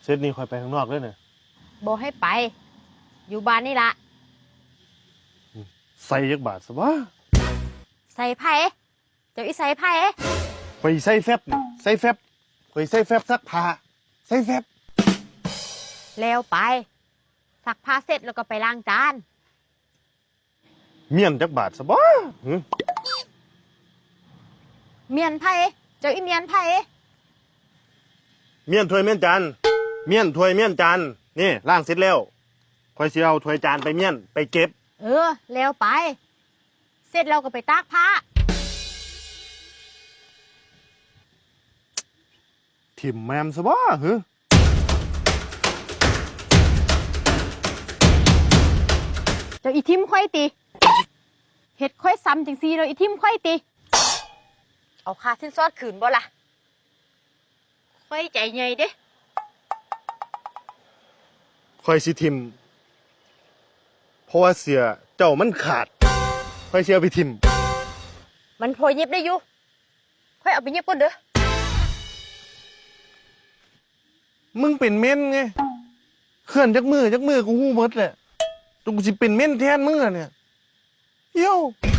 ເສັດນີ້ຂ້ອຍໄປຂ້າງນອກເດີນະ. ບໍ່ໃຫ້ໄປ, ຢູ່ບ້ານນີ້ລະ. ໃສ່ຈັກບາດຊະວະ? ໃສ່ໃຜ? ເຈົ້າອີໃສ່ໃຜ? ຂ້ອຍໃສ່ແຟບ, ໃສ່ແຟບ, ຂ້ອຍໃສ່ແຟບຊັກຜ້າ, ໃສ່ແຟບ. ແລ້ວໄປ, ຊັກຜ້າເສັດແລ້ວກໍໄປລ້າງຈານ. ມ້ຽນຈັກບາດຊະບໍ? ຫື? ມ້ຽນໃຜ? ເຈົ້າອີມ້ຽນໃຜ? ມ້ຽນຖ້ວຍມ້ຽນຈານ, ມ້ຽນຖ້ວຍມ້ຽນຈານ. ນີ້ ລ້າງເສັດແລ້ວ, ຂ້ອຍຊິເອົາຖ້ວຍຈານໄປມ້ຽນ, ໄປເກັບ. ເອີ ແລ້ວໄປ, ເສັດແລ້ວກໍໄປຕາກຜ້າ. ຖິ້ມແມ່ມຊະບໍ? ຫື? ເຈົ້າອີຖິ້ມຂ້ອຍຕິ? ເຮັດຂ້ອຍຊ້ຳຈັ່ງຊີ້ແລ້ວອີຖິ້ມຂ້ອຍຕິ? ເອົາຄ່າສິນສອດຄືນບໍ່ລະ? ຂ້ອຍໃຈໃຫຍ່ເດ້. ຂ້ອຍຊິຖິ້ມ, ເພາະວ່າເສື້ອເຈົ້າມັນຂາດ, ຂ້ອຍຊິເອົາໄປຖິ້ມ. ມັນພໍເຢັບໄດ້ຢູ່, ຂ້ອຍເອົາໄປເຢັບກ່ອນເດີ. ມຶງເປັນເມັນໄງ, ເຄື່ອນຈັກມື້ຈັກມື້ກໍຮູ້ໝົດແຫຼະ, ຈົນກູຊິເປັນເມັນແທນມຶງລະເນຍ. ໂຢ.